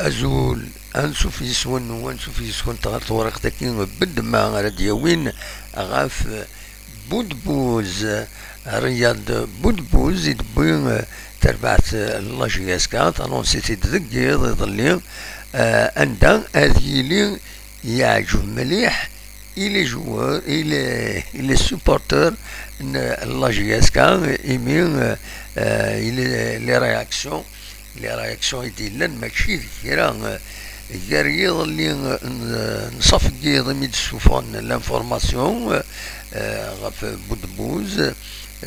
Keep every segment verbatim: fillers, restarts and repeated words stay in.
Azul, ansuf yes-wen u ansuf yes-kent ɣer tewriqt-agi n ddemma ara d-yawin ɣef Budbuz. Riyad Budbuz i d-tewwi, eh, terbaɛt, eh, n la J S K, tanunsit-id deg yiḍ iḍelli, eh, anda ad yili yeɛǧeb mliḥ i les joueurs, i les, i les supporters n la J S K, imi, eh, eh, i les, les réactions, les réactions i d-yellan mačči d kra, eh, gar yiḍelli, eh, n, n ṣṣaf n yiḍ imi d-ssufɣen l'information, eh, ɣef Budbuz,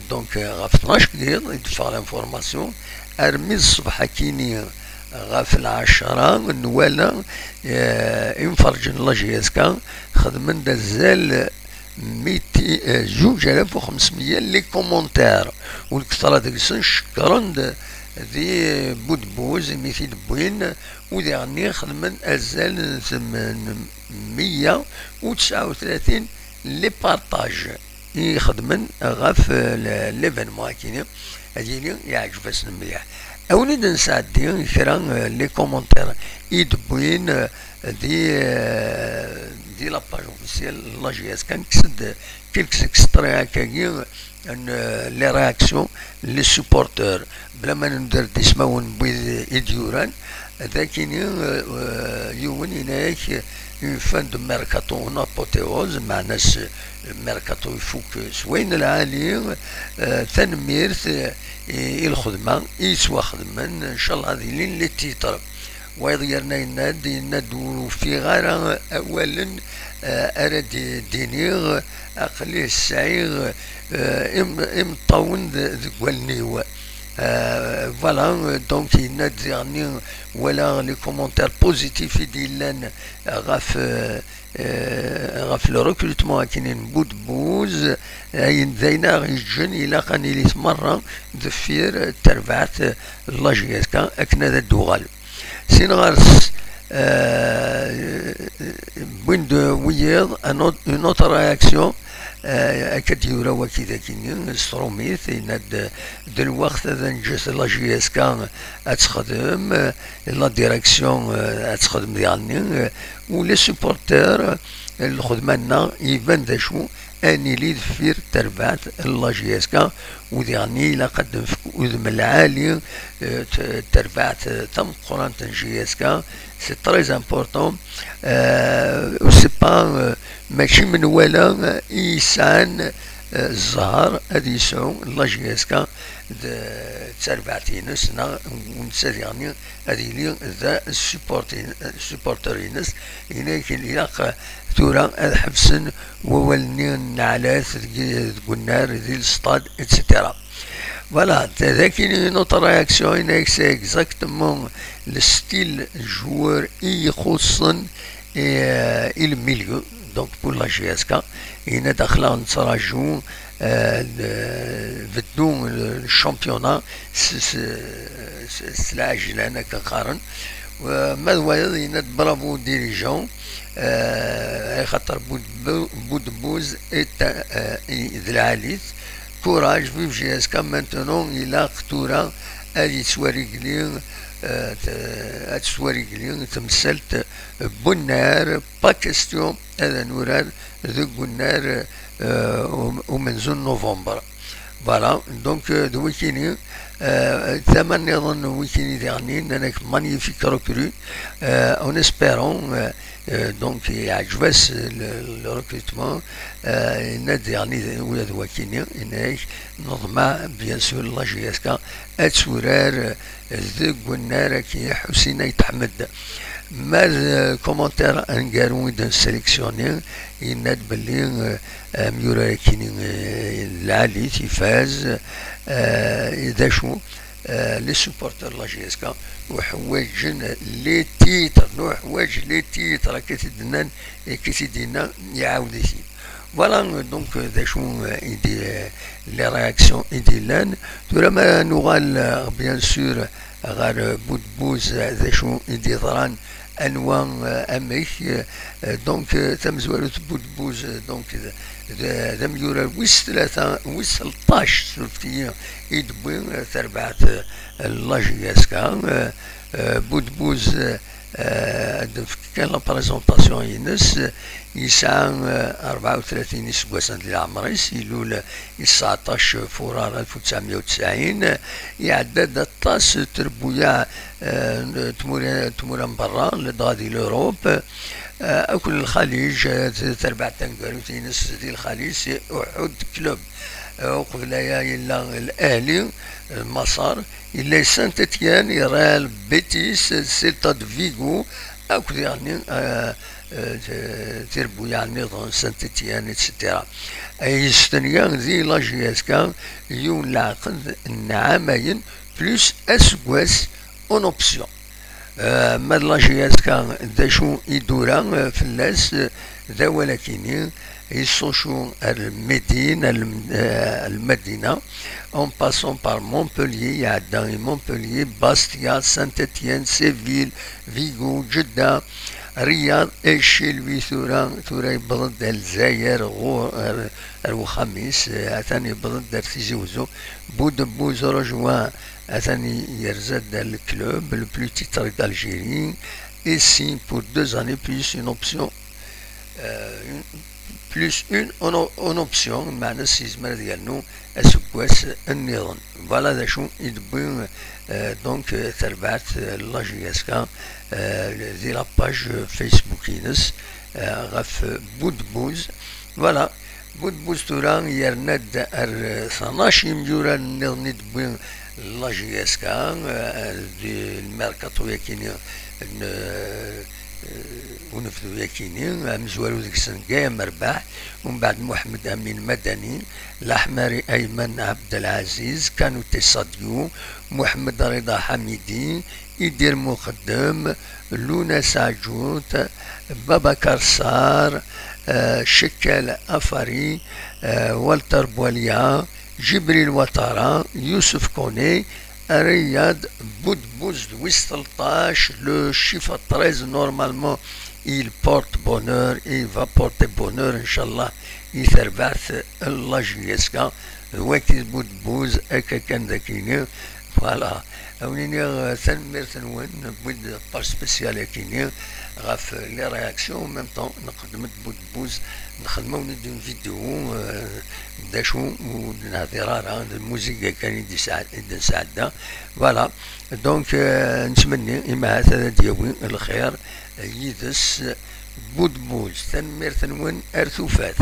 donc, eh, ɣef tnac n yiḍ i d-teffeɣ l'information, armi d ṣṣbeḥ akkin-i ɣef lɛecṛa nwala, eh, imferrǧen n la J S K xedmen-d azal miti-, eh, zuǧ alaf u xemsmeyya les commentaires, u lketṛa deg-sen cekkren-d di Budbuz imi t-id-wwin, u diɣenni xedmen azal n tem-, n meyya u tesɛa u tlatin les partages i ixedmen ɣef, eh, l-, l'événement akkin-i, ad yili yeɛǧeb-asen mliḥ. Awen-id-nesɛeddi kra, eh, les commentaires i d-wwin, eh, di, eh, di la page officielle n la J S K, nekkes-d quelques extraits akkagi n, eh, les réactions, les supporters, bla ma nuder-d ismawen n wid i d-yuran, d akkin-i, eh, eh, yiwen yenna-yak une fin de mercato, une apothéose, meɛna-s mercato ifuk s wayen lɛali, eh, tanemmirt, eh, i, i lxedma i yettwaxedmen, ncallah ad ilin les titres. Wayeḍ yerna yenna-d, yenna-d ur ufiɣ ara awalen, eh, ara d-, d-iniɣ, aql-i sɛiɣ, eh, im-, imeṭṭawen d-, deg wallen-iw. Eh, voilà, donc yenna-d diɣenni walaɣ les commentaires positifs i d-yellan ɣef, eh, eh, ɣef le recrutement akkin n Budbuz, ayen d ayen aɣ-yeǧǧen ilaq ad nilit merra deffir terbaɛt n la J S K akken ad d-tuɣal. Sin ɣer-s, eh, wwin-d wiyiḍ un autre, une autre réaction, eh, akka d-yura waki dagi-nni s trumit, yenna-d d lweqt ad neǧǧet la J S K ad texdem, eh, la direction, eh, ad texdem diɣenni, eh, u les supporters, eh, lxedma-nneɣ iban d acu, ad nili deffir terbaɛt n la J S K, u diɣenni ilaq ad d-nefk udem lɛali, eh, t-, terbaɛt, eh, tameqqrant n J S K, c'est très important, eh, u c'est pas, eh, mačči menwala, eh, i yesɛan, eh, zzher ad yesɛu la J S K d, d terbaɛt-ines, neɣ netta diɣenni ad yili d supporter-ines, yenna-yak ilaq tura ad ḥebsen wawal-nni n nneɛlat deg, deg unnar, di lestad, et cetera. Voilà, d-, dagi une autre réaction, yenna-yak c'est exactement le style joueur i ixuṣṣen, eh, i le milieu, donc pour la J S K, yenna-d aql-aɣ nettraǧu, eh, le, beddu le, le championnat s, s, s, s lɛejlan akken qqaren. Ma d wayeḍ yenna-d bravo dirigeant, eh, axaṭer Boud-, Boudbouz est, eh, i, d lɛali-t. Courage, vive J S K, maintenant ilaq tura ad yettwarigli, eh, t-, ad tettwarigli temsalt n unnar, pas question ad nurar deg unnar, eh, um-, umenzu n novembre. Voilà, donc, euh, d wikini, euh, tama nniḍen n wikini diɣenni, nnan-ak magnifique recrue, euh, en espérant, euh, euh, donc, yeɛǧeb-as le, le recrutement, euh, yenna-d diɣenni ula d wakini, yenna-ak, neḍmeɛ, bien sûr, la J S K ad turar, euh, deg unnar-agi Ḥusin Ayt Ḥmed. Ma d, euh, commentaire aneggaru i d-nesselectionné, yenna-d belli, euh, amyurar-agi, euh, lɛali-t, ifaz, euh, d acu, euh, les supporters n la J S K uḥwaǧen les titres, nuḥwaǧ les titres, akka i t-id-nnan, akka i t-id-yenna, iɛawed-it-id. Voilà, donc, euh, d acu, euh, i d, euh, les réactions i d-yellan. Tura ma nuɣal, euh, bien sûr, ɣer, euh, Boudbouz, euh, d acu i d-yeḍran, anwa, euh, amek, euh, euh, donc, euh, tamezwarut n Boudbouz, euh, donc, d, d, d amyurar wis tlata, wis tleṭṭac, surfet-iyi, i d-tewwi, euh, terbaɛt, euh, n la J S K, euh, euh, Boudbouz, euh, Eh, ad nefk kan la présentation-ines. Yesɛa, eh, rebɛa u tlatin iseggasen di leɛmer-is, ilul i tseɛṭac furar alef u tesɛemya u tesɛin. Iɛedda-d aṭas n trebbuyaɛ, eh, n tmura, tmura n berra, ladɣa di l'Europe, eh, akk n Lxaliǧ. Eh, tarbaɛt taneggarut-ines di Lxaliǧ, c'est Uḥud Club. Eh, uqbel aya yella L'Ahli, eh, Maṣer, yella Saint-Étienne, Real Betis, Celta de Vigo, akk diɣen, eh, eh, t-, tirebbuyaɛ nniḍen, Saint-Étienne, et cetera. Ay yestenya di la J S K yiwen leɛqed n ɛamayen plus aseggas en option. Eh, ma d la J S K, d acu i d-tura, eh, fell-as, eh, d awal akini, i Sochaux ar Médine, ar Lm-, eh, Lmadina, en passant par Montpellier, iɛedda i Montpellier, Bastia, Saint-Étienne, Séville, Vigo, Jeddah, Riyad, et chez lui tura, tura yewweḍ-d ar Lezzayer, ɣur-, ar, ar wexxam-is, eh, atan yewweḍ-d ar Tizi Wezzu. Boudebouz rejoint, atan yerza-d ar le club le plus titré d'Algérie, et signe pour deux années plus une option, euh, une, plus une en, en option, meɛna yezmer ad yernu aseggas nniḍen. Voilà d acu i d-tewwi, euh, donc, euh, terbaɛt, euh, la J S K, euh, di la page Facebook-ines, euh, ɣef, euh, Boudebouz. Voilà. Boudebouz tura yerna-d ar, euh, tnac imyurar nniḍen i d-tewwi la J S K, euh, di lmerkaṭu-yakini n, euh, unebdu-yakini, amezwaru deg-sen Gaël Merbaḥ, umbeɛd Muḥemmed Amin Madani, Laḥmari Ayman Abdelaziz, Kanouté Sadio, Muḥemmed Rida Ḥamidi, Idir Muqeddem, Luna Saǧut, Babakar Sar, euh, Chekal Afari, euh, Walter Boualia, Djibril Ouattara, Youssouf Koné, Riyad Boudebouz de wis tleṭṭac, le chiffre treize, normalement, il porte bonheur, il va porter bonheur, inchallah, i terbaɛt la J S K, d wagi d Boudebouz, akka kan d akini. Voilà. A wen-iniɣ, euh, tanemmirt-nwen, wwin-d page spéciale akini ɣef, euh, les réactions, en même temps, nqeddem-d Boudebouz, nxedm-awen-id une vidéo, euh, d acu ur d-nehdir ara, d lmuziga kan i d-isɛa-, i d-nesɛedda. Voilà. Donc, euh, nettmenni, imahat ad d-yawi lxir, euh, yid-s Boudebouz. Tanemmirt-nwen, ar tufat.